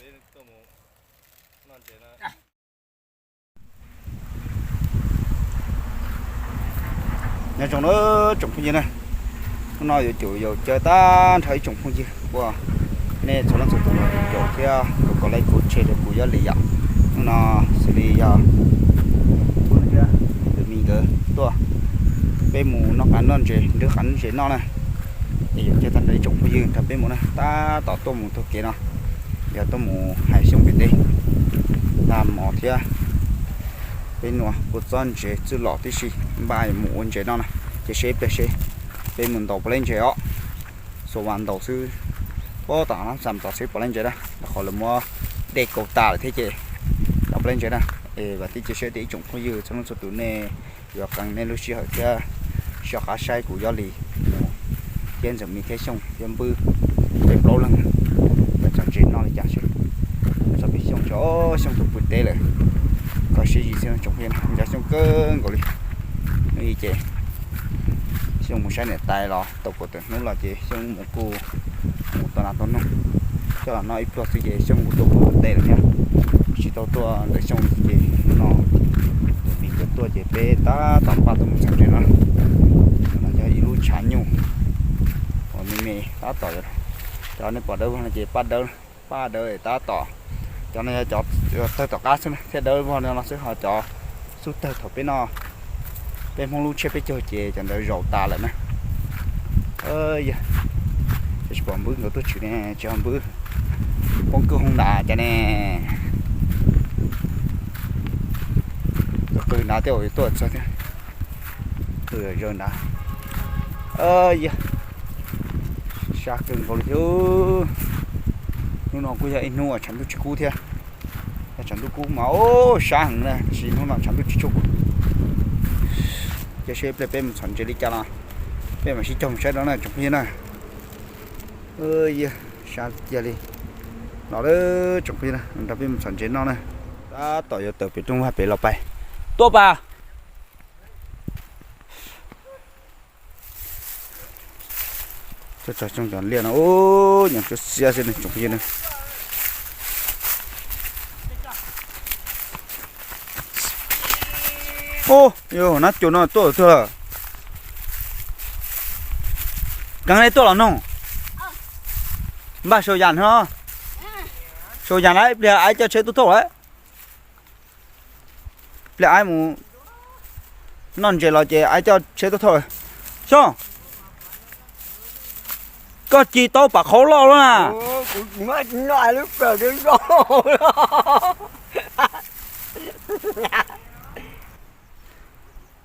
Nyob zoo na tsoom phooj ywg na, hnub no yuav caum yus caw tag nrho ib tsoom phooj ywg uas nej txhua leej txhua tus los caum thiab kom like kuv share rau kuv Yob Lis yom. Hnub no xws li yog tus me nkawd tuaj, peb mus noj qab noj ntses, nrhiav qab noj ntses noj na. Es yuav caw tag nrho ib tsoom phooj ywg nrog peb mus na, tab tom tuaj mus taug kev no, yog tuaj mus hais Xyooj pem teb, nag hmo thiab peb nua kua txob ntses txwj lom tib si, npaj mus ua ntses noj na. Ces seb ib pliag seb peb mus ntaus puas laib ntses os. Xuas vas ntaus xwb, pob tom no xam txog seb puas laib ntses na, rau qhov lawv muab dej kaus tas lawm thiab ces ntaus puas laib ntses na. Es vam thiab cia siab tias ib tsoom phooj ywg txhua leej txhua tus nej yuav qee nej lub sij hawm thiab soj qab saib kuv Yob Lis mus thiab Ntxawm Mis thiab Xyooj thiab Npwb, peb plaub leeg yuav txhom ntses noj li cas seb. Txog pem Xyooj tso, Xyooj tuaj pw teb lawm. Koj siab zim xwb tsoom phooj ywg, nco Xyooj kawg nkaus li. Hnub i ces Xyooj mus saib niam tais los tau kaum tawm hnub los ces Xyooj mus kuj mus tau nas tau noog coj los noj ib pluag xwb ces Xyooj kuj tuaj pw teb lawm thiab. Tsis tau tuaj ntawm Xyooj li ces hnub no tus me nkawd tuaj ces peb tab tom npaj tuaj mus txhom ntses no. No yog ib lub tshav nyuj uas me me tab tom, cov nej pom dawb vog no ces paj dawb, paj dawb tab tom. Cov no yog cov tawg tom qab xwb thiaj dawb vog no xwb, ho cov xub tawg thaum peb no, peb Hmoob lub tsiab peb caug ces cov ntawd zaum tas lawm na. Yog, tsis pom Npwb nkawd tuaj tshwm ne, tsis ho Npwb poob kwj hoob nrad cas ne. Tus qw nrad thiab uas yuav tuaj txog thiab. Qw zaws nrad. Yog, sab kawg nkaus li thiab. Hnub no kuj yog ib hnub uas tshav ntuj tsis kub thiab. Yog tshav ntuj kub mas sab heev na, tab sis hnub no tshav ntuj tsis tshua kub. Cia seb pliag peb mus txhom ntses li cas los peb mam sib cog mus saib dua na tsoom phooj ywg na. Sab tiag li. Los lawm tsoom phooj ywg na, nrog peb mus txhom ntses noj na. Tab tom yuav tawm pem rooj vag pem los pais. Tuaj pas. Cov liaj no, nyob tsuab xiab xwb tsoom phooj ywg na. Ub, yog nab cuam no tuaj tuag lawm. Keev li tuaj los noog. Npaj sau yas no. Sau yas na, ib pliag aib coj tsheb tuaj thauj lawm. Ib pliag aib mus noj ntses los ces aib coj tsheb tuaj thauj lawm. Xyoo, koj ci taub pam qhauv loj lawm na.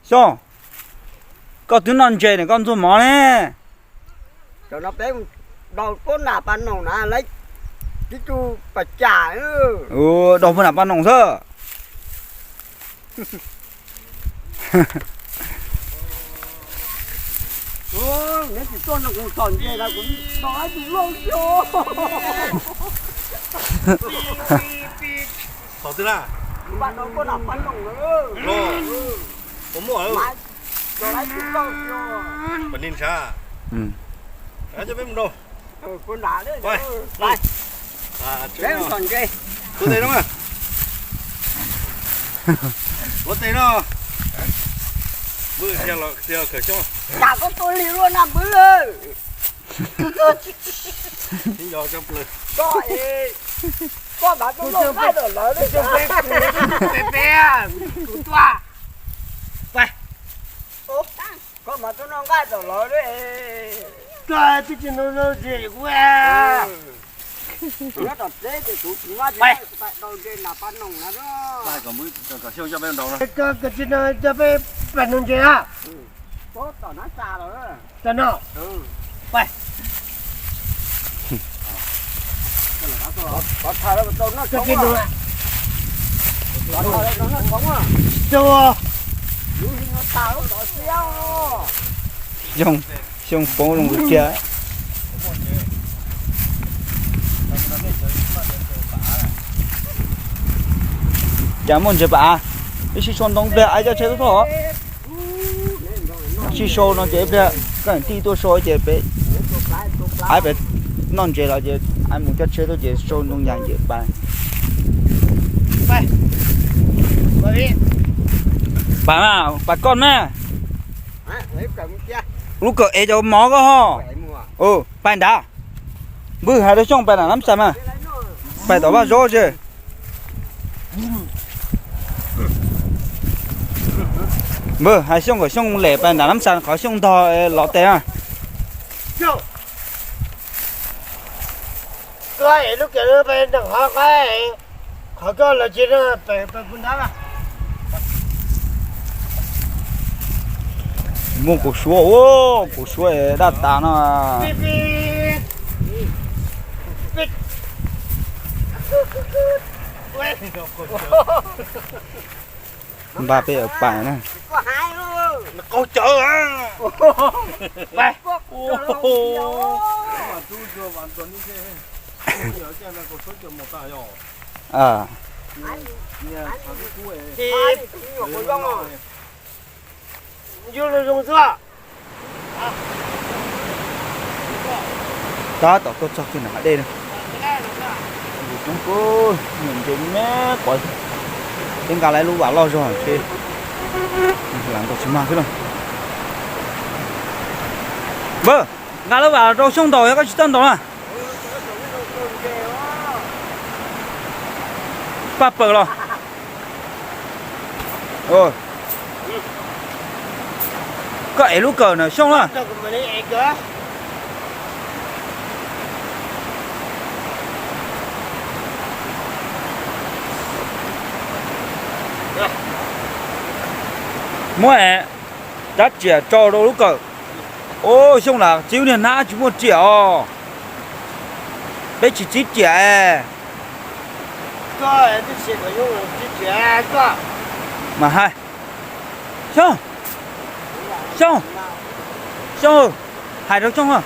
Xyoo, koj twb noj ntses ne koj ntxuag mov ne. Cov no peb daug puab nam paj noog na, lawv tib tug pas cas. Daug puab nam paj noog xwb. Neb tsis tuaj no kuv txhom ntses los kuv tau ib tug loj xyoo. Thaum twg na? Paj noog, paj noog. Puas muaj? Pab nin ntshav. Coj peb mus rau. Tuav tes no. Tuav tes no. Npwb, tig los khawm xyoob. Cas koj tua lig luaj na Npwb. Ib nco cov plaws. Koj, koj mas tuaj noj nqaij tom lawv, peb, peb, kuv tuaj. Koj mas tuaj noj nqaij tom lawv. Koj twb tsis nug ntses kuv. Nyob tom teb ces kuv tsis muaj ntses, kuv pab daug ntses nas paj noog na. Kom Npwb, kom Xyooj coj peb mus daus na. Koj tsis nug coj peb pab nug ntses a. Tom no. Koj tsis nug. Xyooj, Xyooj poob zoo kiag. Cas muaj ntses pam, ib sij sau ntoo pliag aib coj tsheb tuaj thauj. Sij sau no ces ib pliag koj tij tuaj sau ces peb, aib peb noj ntses los ces Mus coj tsheb tuaj ces sau ntoo yas ces pais. Pais mas, pais koj na. Lub kawm ev cov mov koj ho. Pais nrad. Npwg hais rau Xyooj pais nram Nab Xas mas. Pais tom Vaj Zaub tse. Npwg hais Xyooj kom Xyooj lem pais nram Nab Xas qhov Xyooj ntog los tes na. Koj ev lub kawm pais nram qhov, qhov koj los tsis, pais pais kuv nrad. Muaj kaus suab, kaus suab daj tas no. Npaj peb pais na. Tab tom tuaj txog kiag nram hav dej na. Yus coob kawg, nyuam ntses me me quav, peb nqa lawm lub vas loj zog ces lam ntaus tsis mag xwb na. Npawg, nqa lub vas rau Xyooj ntaus, yog koj tsis txawj ntaus na. Paj paws los. Koj ev lub kawm na Xyooj na. Muab rab riam tso rau lub kawm. Ub, Xyooj lam txib niag hnab tsis muaj riam os. Peb tsis txib riam es. Mas hais. Xyooj, Xyooj, Xyooj, hais rau Xyooj.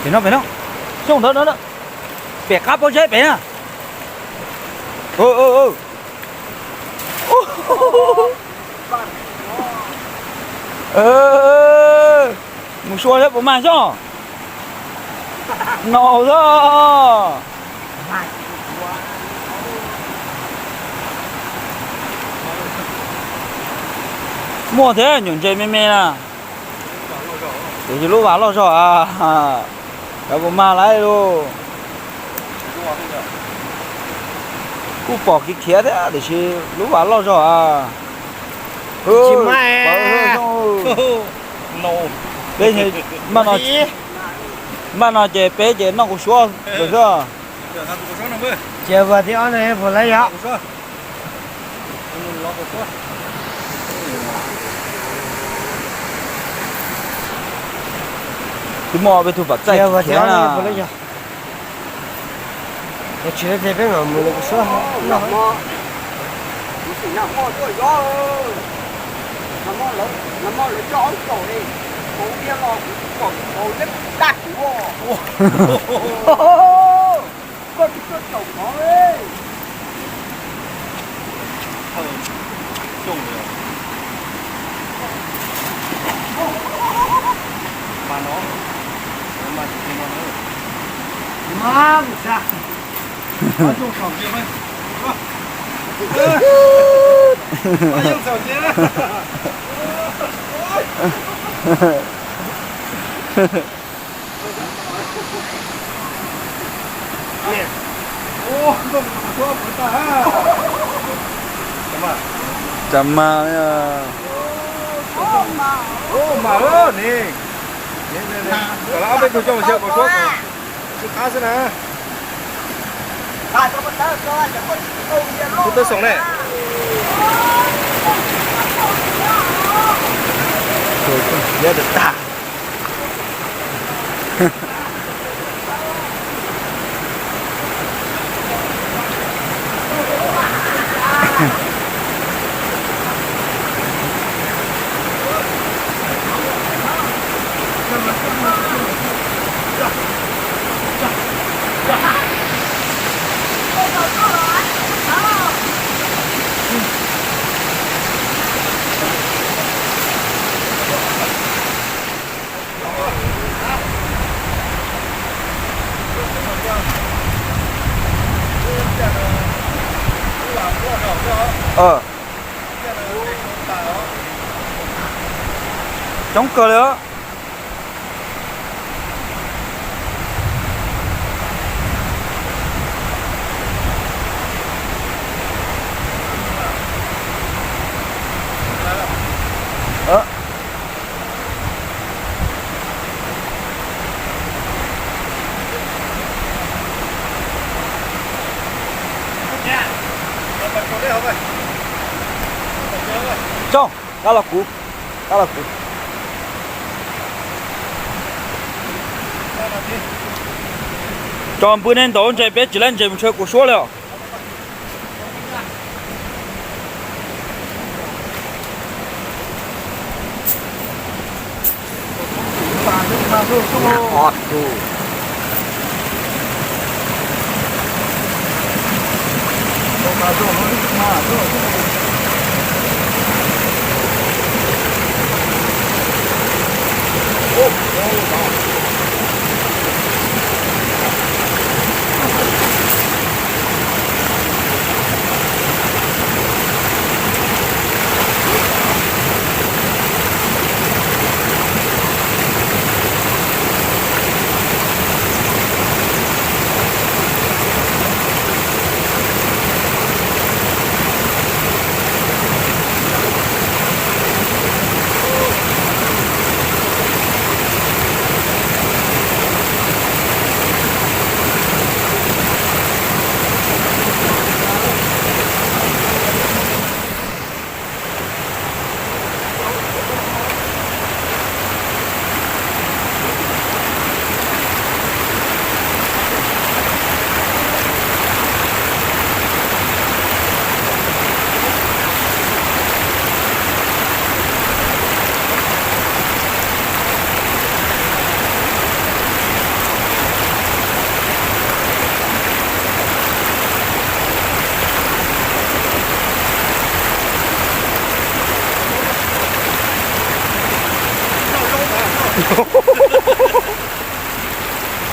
Pem no, pem no. Xyooj ntawd no, pem qab pob zeb pem na. Mus sua thiab puas mag Xyooj? No xwb. Muaj thiab, nyuam ntses me me na. Tiam sis lub vas loj zog a. Cov puas mag lawm lauj. Kuj pom kiv khiav thiab tiam sis lub vas loj zog a. Peb, npaj no ces peb ces noj kuv suab lawm xwb. Ces vas thib ob no puas lawv yog? Twb muaj peb tug pam txaij khiav na. Tsis peb mus kuv suab no. Tsa mag li. Mas ni, kom lawv ob peb tug coj mus xyaw kom suab, sib qab xwb na. Ub, tawb xoom ne. Tag. Coob kawg li os. Tso, kab los kuv, kab los kuv. Tso npw nej ntaus ntses, peb tsis laib ntses mus tshawb kuv suab li os.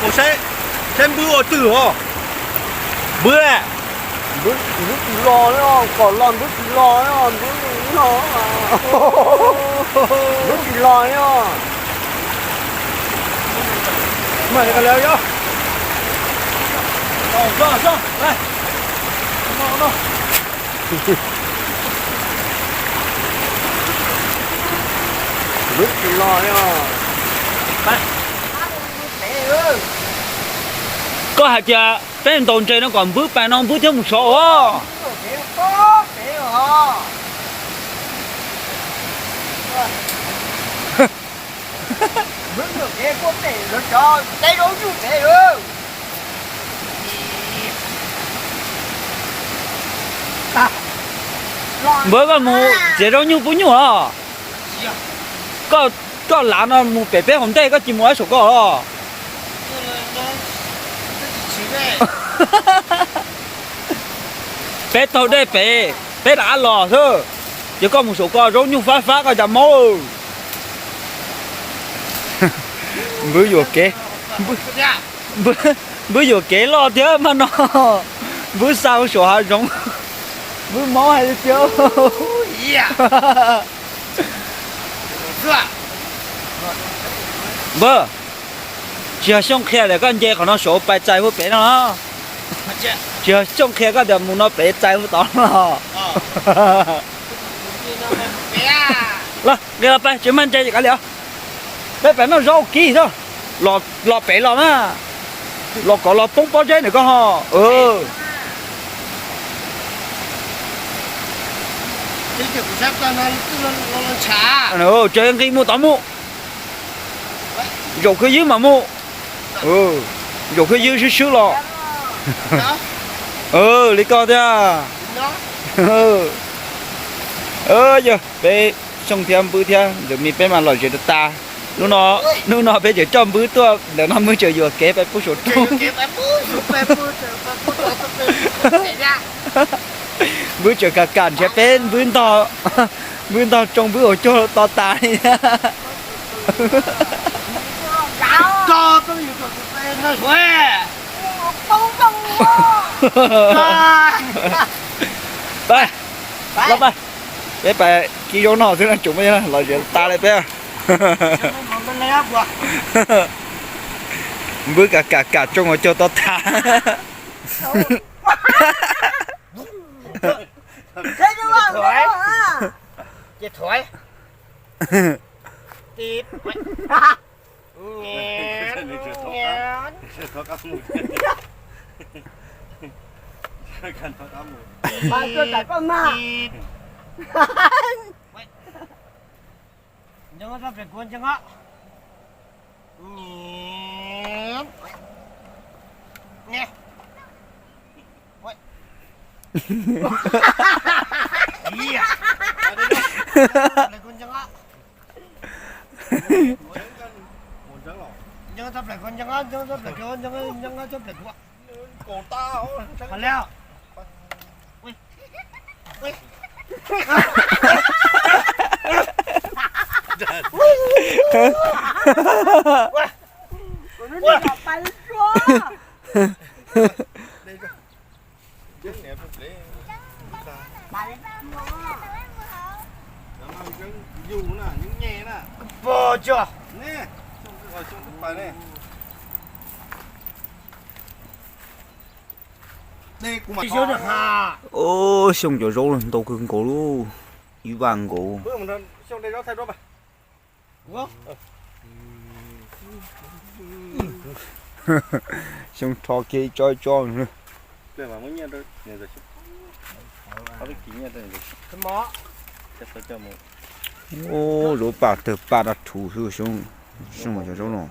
Ua saib, saib npwb ua twg os. Npwb, npwb tsis los li os, kom los npwb tsis los li os, npwb no, npwb tsis los li os. Npwb tsis los li os. Koj hais tias peb ntaus ntses no kom npwb pais no npwb thiaj mus sov os. Npawg, koj mus txiav zaub nyuj pub nyuj los? Koj, koj lav no mus pem peb hauv ntej, koj cia mus saum ko los? Peb taug dej pem, peb rov qab los xwb. Ces koj mus saum ko zaub nyuj fab fab koj cas maub. Npwb yuam kev, npwb yuam kev loj thiab mas no. Npwb xa mus saum hav zoov, npwb maub hais li tiag. Npawg, tsis yog Xyooj qhia tias koj nce qhov no saud pais txais hauv pem no los? Tsis yog Xyooj qhia koj tias mus no pem txais hauv tod los? Los, nqis los pais tsis mag ntses ces kav liam. Peb pais noj zaub kib xwb. Los pem los mas, los kom los poob pob zeb ntawm koj ho. Tsis nqis mus tod mus. Zaum khwb ywb mas mus. Zaum khwb ywb swb swb los. Li koj thiab. Yog peb Xyooj thiab Npwb thiab Ntxawm Mis peb mas lom zem tas tas. Hnub no peb tseem coj Npwb tuaj ntawm no, Npwb tseem yuam kev pais pub saum roob. Npwb tseem kam kam nrhiav peb, Npwb ntog, Npwb ntog tsoo Npwb ua cuag to tas li. Pab, pab, peb pais kib zaub noj xwb no, tsoom phooj ywg, lom zem tas li peb. Npwb kam kam kam tsoo ua cuag to tas. Xyooj cov zaub ntau kawg nkaus li, ib vaj nkaus. Xyoo rho kiag ib tsob ib tsob. Zaub paj tawg paj dab rhuv xwb Xyoo, Xyoo mas cov zaub no.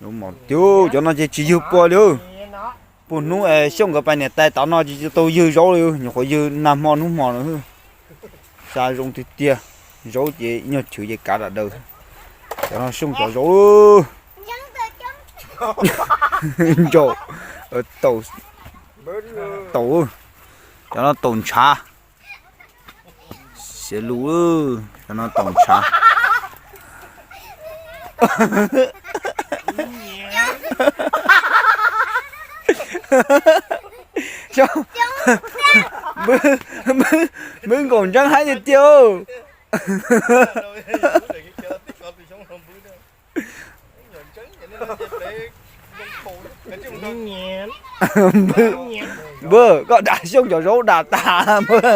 Zaub mos tiag, cov no ces tsis ywg pua li. Puag hnub Xyooj nkawd pais niam tais tod no ces tsis tau ywg zaub li, nyuam qhuav ywg nag hmo hnub hmo no. Xya zoo tiag tiag, zaub ces nyuag chwv ces kav dam daws. Cov no Xyooj cov zaub. Ncaus, taus, cov no taus ntshav. Xiav lus, cov no taus ntshav. Npwb nkaum ntseeb haib tiag tiag. Npwg, koj dam Xyooj cov zaub dam tas npwg.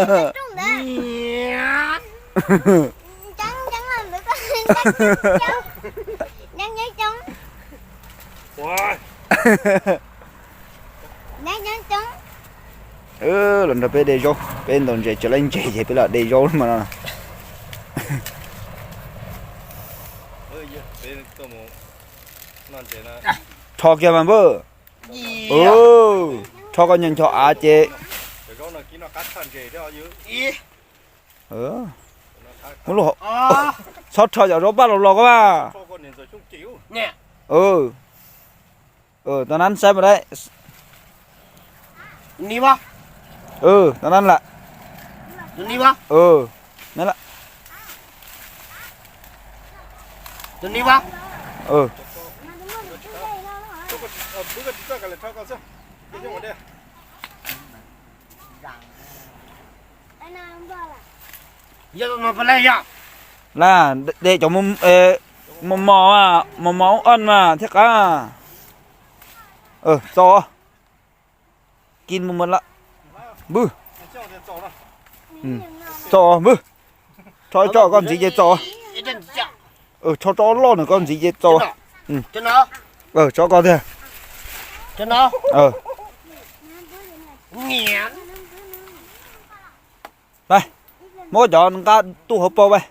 Los nrog peb de zaub, peb ntaus ntses tsis laib ntses ces peb los de zaub mas no. Rho kiag mas npwg. Rho koj nco nco av ces. Txhob rho cov zaub paj los los koj mas. Tau nab saib mas dab. Tau nab lawm. Laj, de cov mos mos, mos mos oj mas thiaj qab. Txo, kib mus lawm. Npwg, txo npwg. Rho tso koj ntxiv ces txo. Rho tso loj nws koj ntxiv ces txo. Tso koj tiag. Muab cov nqa tuaj hauv paus pais.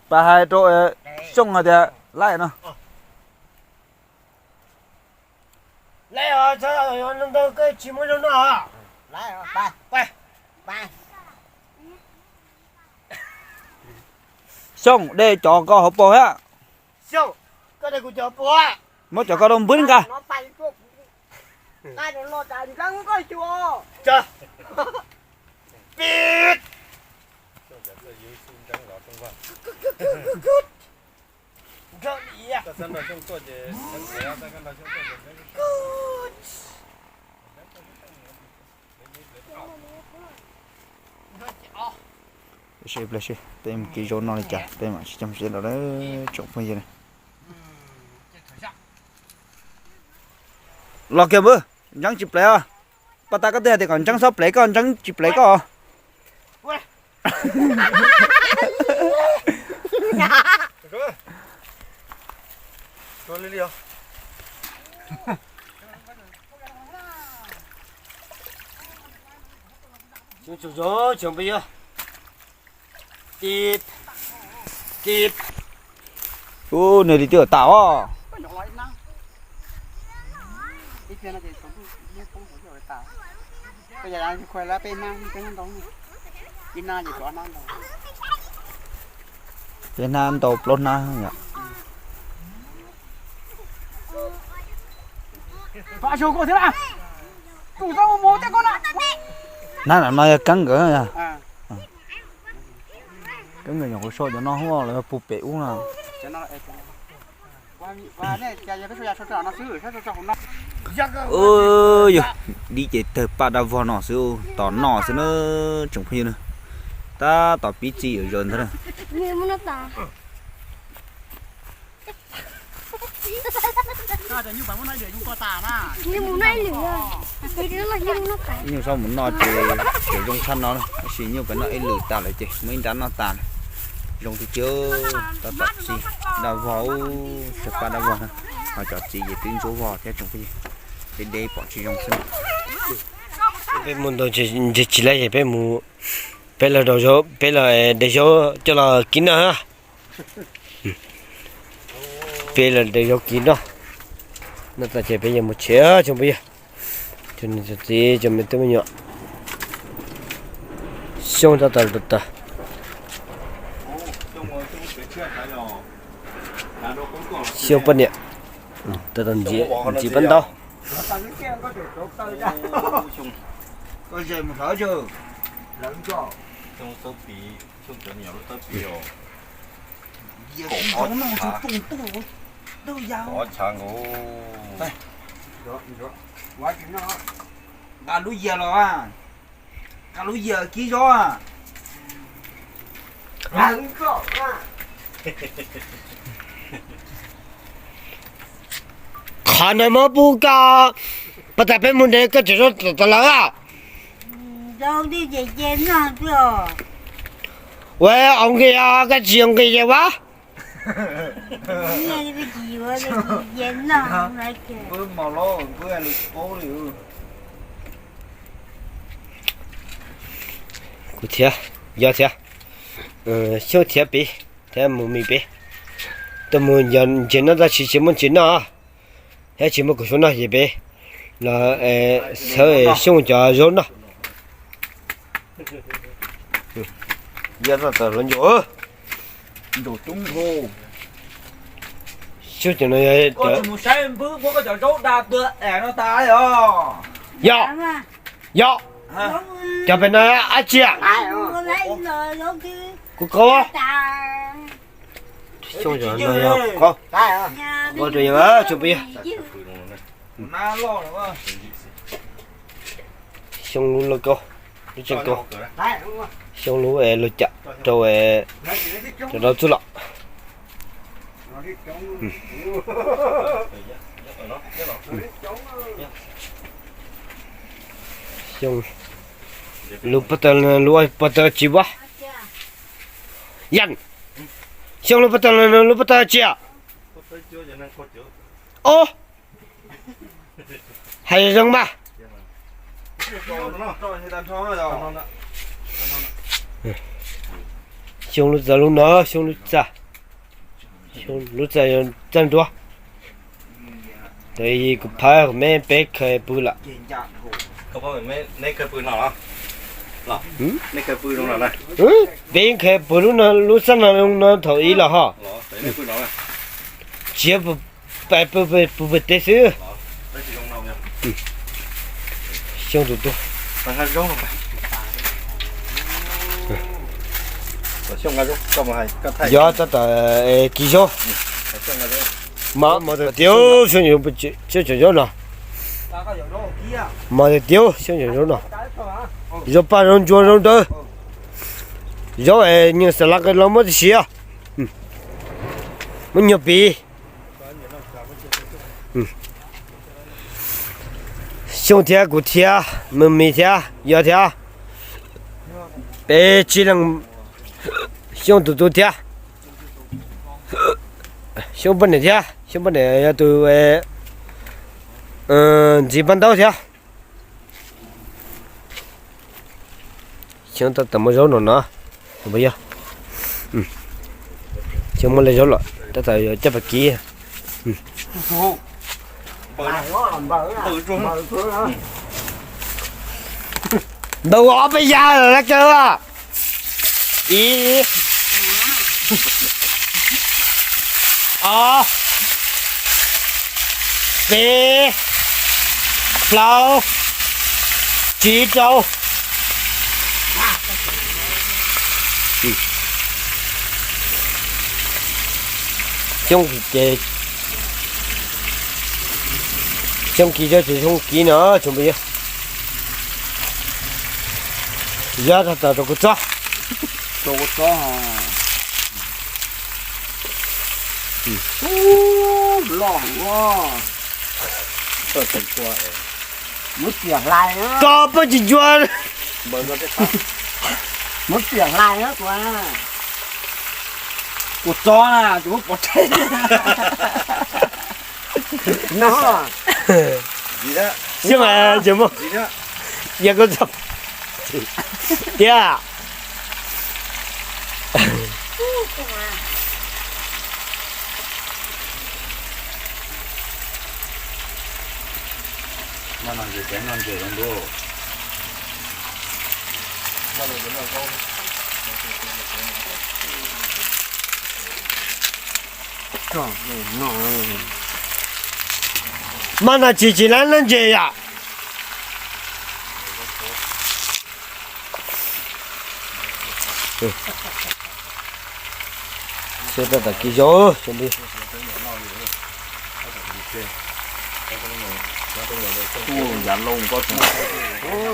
Pais hais rau Xyooj hais tias laij no. Tsis muaj zaub noj. Xyooj, de cov koj hauv paus thiab. Muab cov koj rau npwb nqa. Peb mus kib zaub noj li cas peb mam tsis coj mus tsev los tsoom phooj ywg. Los kiag npwb, ntseeb tsis plev os. Paj tas koj twb hais tias kom ntseeb txhob plev koj, ntseeb tsis plev koj. Ub, nws li twb tas os. Peb hnab ntau plaub hnab yom. Hnab no yog keeb nkawd. Keeb nkawd nyuam qhuav so cov no huaj los yog puag pem ub no. Yog dib ces tawg paj dab vog no xwb, tos noj xwb na tsoom phooj ywg na. Tab tom pib txi yuav zaws ntag. Nyuj txhob mus noj ces tseem zoo tshaj no, tab sis nyuj pem noj ib lwm tas lawm ces muaj ib nrab noj tas. Zoo tiag tiag, tab tom txi dab vog, tawg paj dab vog na. Ho cov txiv ces twb ntsuab vog thiab tsoom phooj ywg, deb deb pom tsis zoo xwb. Peb mus ntau ntshe tsis laib ces peb mus, peb los, peb los de zaub coj los kib noj. Peb los de zaub kib noj. Noj tas ces peb yuav mus tsev tsoom phooj ywg. Cov niam cov txiv cov me tub me nyuam. Xyoob tab tom tawg. Xyoob poj niam tab tom ntxiv pab ntaub. Nqa lub yias los, nqa lub yias kib zaub. Qhov no muab pub koj, pas tas peb mus ntev koj tseem zoo tas lawm. Ua, ua nqi, koj tsis ua nqi ces ua. Kuv thiab, yog thiab, Xyoob thiab peb thiab mus mis peb, tuaj mus ntses noj tab sis tsis muaj ntses noj, thiab tsis muaj kaum suab noj ces peb los txhawb Xyoob cov zaub noj. Xyoob cov no, koj tsis mus saib npwb muab koj cov zaub da tuag es no tas os. Yog, yog, cov pem no dab tsi? Kuv kov. Xyoob cov no yog kov, kov rau yog tsoom phooj ywg. Xyoob lub loj kaub, lub tseem kaub. Xyoob lub loj cam rau cov dab txuj lom. Xyoob lub pob taws, lub pob taws tsis vab. Yan, Xyoob lub pob taws, lub pob taws tsis. Ob, hais zoo mas. Xyoob lub txaj, lub no, Xyoob lub txaj, Xyoob lub txaj yog txaj nruab. Tab sis kuv phab kuv me peb khaws pw lawm. Neb khaws pw no los? Neb khaws pw zoo no na. Peb khaws pw lub no, lub xab no zoo no thaum ub los ho. Tsis yog pw, pw pem teb xwb. Xyoo tus tu. Yog tab tom kis zaub. Mos tias tiav xyoo, xyoo tus zaub no. Mos tias tiav xyoo tus zaub no. Zaub paj zaub ntsuab zaub dawb. Zaub es nyias xav laj qe los muab tib si. Muab nyuag piv. Xyoo thiab kuv thiab, Mws Mis thiab, yog thiab, peb tsib leeg Xyoo tus tu thiab. Xyoo poj niam thiab, Xyoo poj niam yog tus ntxiv paj ntaub thiab. Xyoo tab tom muaj zaub no no, yog. Xyoo muaj lawv zaub los tab tom yuav coj pas kiv. Ntaus ob peb yav lawm caw. Ib, ob, peb, plaub, tsib, rau. Xyoo ces, xyoo kiv, xyoo kiv no tsoom phooj ywg. Yog tau rau kuv txob. Rau kuv txob. Loj ua. Muab tiam hlais. Koj pheej tsis ntsuas. Muab tiam hlais kuv. Kuv txob na, kuv muab pov tseg. No. Xyoo mas ces muab. Yog koj txob tiag. Mas no tsis tsis lab lab ntses yom. Xyoo tab tom kis zaub xyoo phooj ywg. Yav loo koj tseem.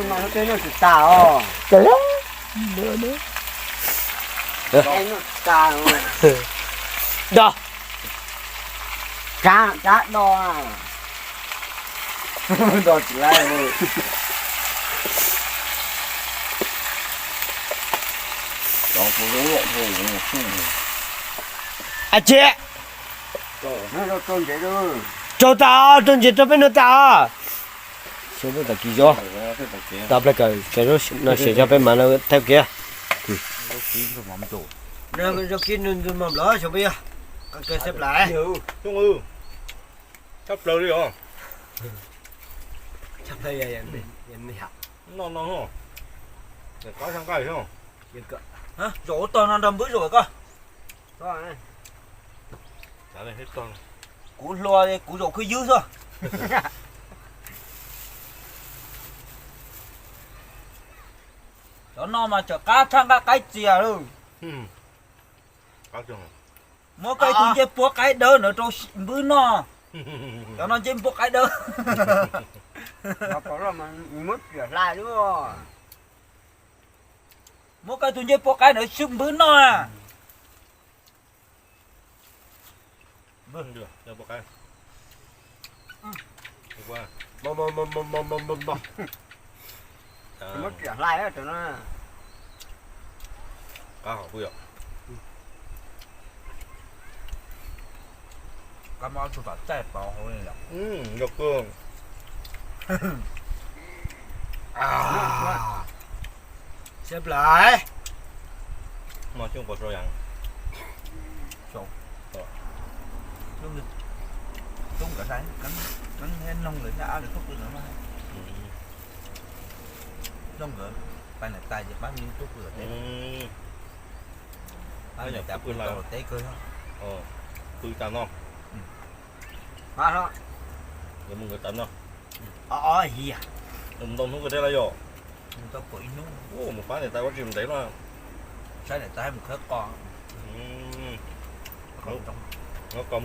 Noj tsis tas os. Noj tsis tas. Noj. Tsab, tsab do. Do tsis laib. Ab tsi. Rau tas, rau ntses rau peb noj tas. Xyoo tab tom kis zaub. Tau plaub kaum, no xyem zog peb mam li thauj kiag. Zaub kib ntxwg mos nplawm xyoo peb yog. Qab kiag sab plaws. Tshaj plaws li os. Tshaj plaws. Noj no, qab xyoo nqaij xyoo. Zaum ua tog no nrog npwb zaum koj. Kuv hluas kuv zaum khwb ywb xwb. Cov no mas tseem qab tshaj nqaij qaib txias lawm. Muab koj ib tug ncej puab qaib dawb ntawd rau npwb noj. Cov no ncej puab qaib dawb. Muab koj ib tug ncej puab qaib ntawd swb npwb noj na. Qab hov pw yom. Qab mob tsuj tom txaij pov hauv li lawm. Yog kawg. Siab plaws. Mos xyoo pov so yas. Tub nkawd sai, noog lawm thiab ab lawv tuaj pw ntawd mas. Zoo nkawd pais niam tais ces pab me tub pw teb, pab niam tais pw teb kawg. Pw tas no. Pab hlo, mus nkawd tas no. Hiya, mus ntau hnub kawg thiab lawm yom. Mus tau kaum ib hnub. Mus pab niam tais ua tsis ntev no. Saib niam tais mus khawb qos.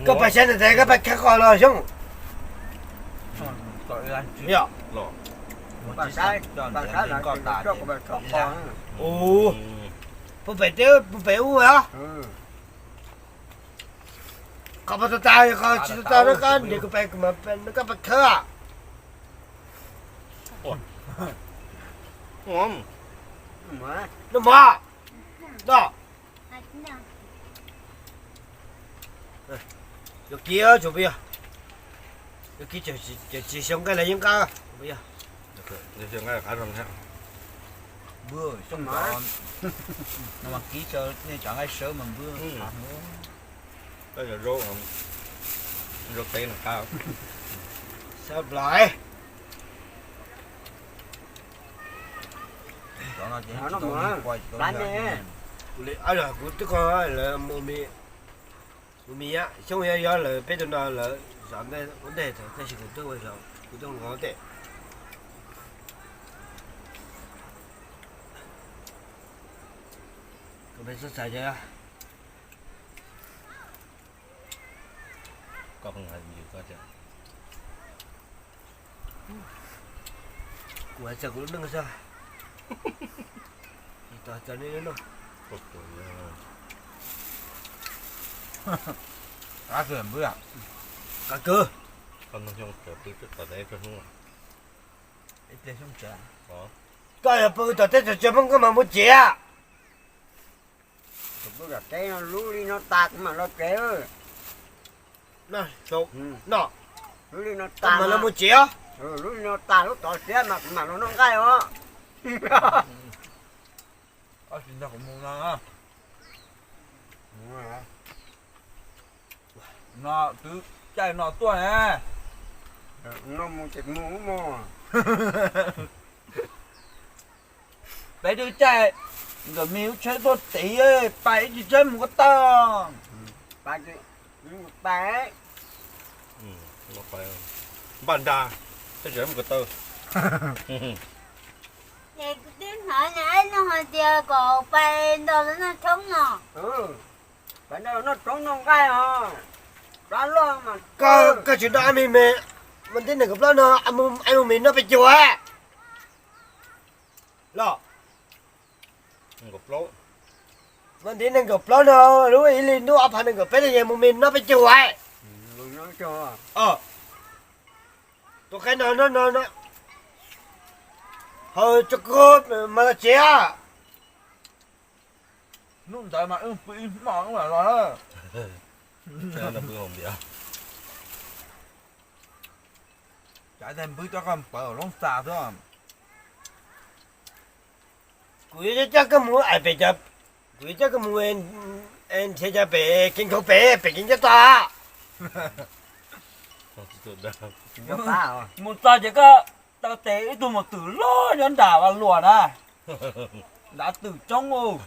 Koj pais saib niam tais, koj pais khawb qos los Xyoob? Yog, pais saib, pais saib, pais saib. Ub, pub pem teb, pub pem ub os. Qhov pas tau tas, qhov tsis tau tas no koj nrhiav kuv pais, kuv mam, koj pais khawb. Noj mov, noj. Yuav kib tsuas pub yog, yuav kib tsis xyoo nqaij los yeej nqa. Nbwj, xyoo no mas kib nej cov nqaij sawb mas nbwj. Zaub teb no qab. Sab Nplais. Kuv twb kho lawv mus mis, Xyoob yog lawv peb tug no lawv zov ntej, tab sis kuv twb ua zog, kuv twb nqos tes. Koj pheej xav xav ces kuv hais txog kuv lub neej xwb. Txog nej no, qab kawg, qab kawg. Koj yog pw tom teb tom chaw Hmoob koj mam mus tsev. Lub li no tas kuv mam los tsev. No, lub li no tas mam los mus tsev. Lub li no tas lub tod siab mas kuv mam los noj nqaij os. Tsis nrog kuv mus no. No twb caij no tuaj ne. No mus ces mus mus. Peb twb caij nkawd me lub tsheb tuaj tid, pais ib tsis tsheb mus ko taw. Pais, pais. Npaj nra, tsheb tsis mus ko taw. Ces kuv twb hnov niag Aib Loog hais tias kom pais nrog lawv noj tshoob no. Pais nrog noj tshoob noj nqaij os. Koj tsis noj me me, vas thib nees nkaum plaub no, mus me noj peb caug. Los, vas thib nees nkaum plaub no, lub ib hlis ntuj ob phav nees nkaum peb no yog mus me noj peb caug. Tus qaib no no no, hau tso koj mas los tsev. Hnub ntawd mas wb pw ib hmos wb mam los. Cas npwb coj koj pawv loob xas xwb. Kuv yuav coj koj mus ais pem, kuv yuav coj koj mus nrhiav cov pem kev nkhaus pem, pem kev ncaj tog. Mus txog ces koj taw tes ib tug mus twm loj nyob nram Vaj Luam na. Nrad twm coob ub.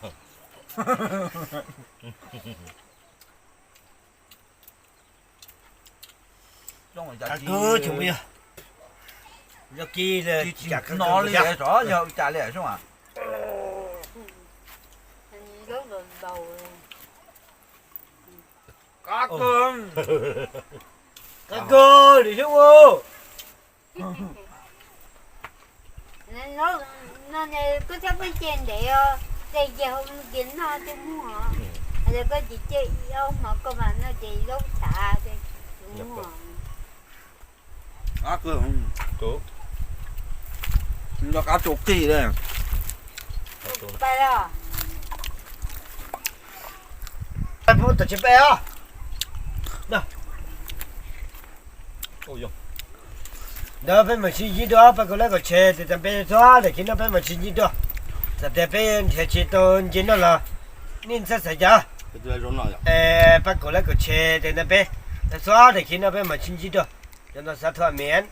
Kub, yog kis hnov li tsov yog cas li sub. Kub, kub li sub. No koj txhob pheej ce ntev os, ces ces hauv kiag noj twb muag os. Hais tias koj tsis ce ib ob hmo koj mam noj ces zaub tshav ces muag. Nco qab tsuas qij li. Pais os. Pais pub tom tsev peb os. Ntawd peb mam sib ntsib dua, pab kaum like kaum share tes tas peb txhob daim khiv no peb mam sib ntsib dua. Txawm tias peb nrhiav tsis tau nce noj los nej txhob xav cas. Pab kaum like kaum share tes tas peb txhob daim khiv no peb mam sib ntsib dua. Cov no xav thuam miam.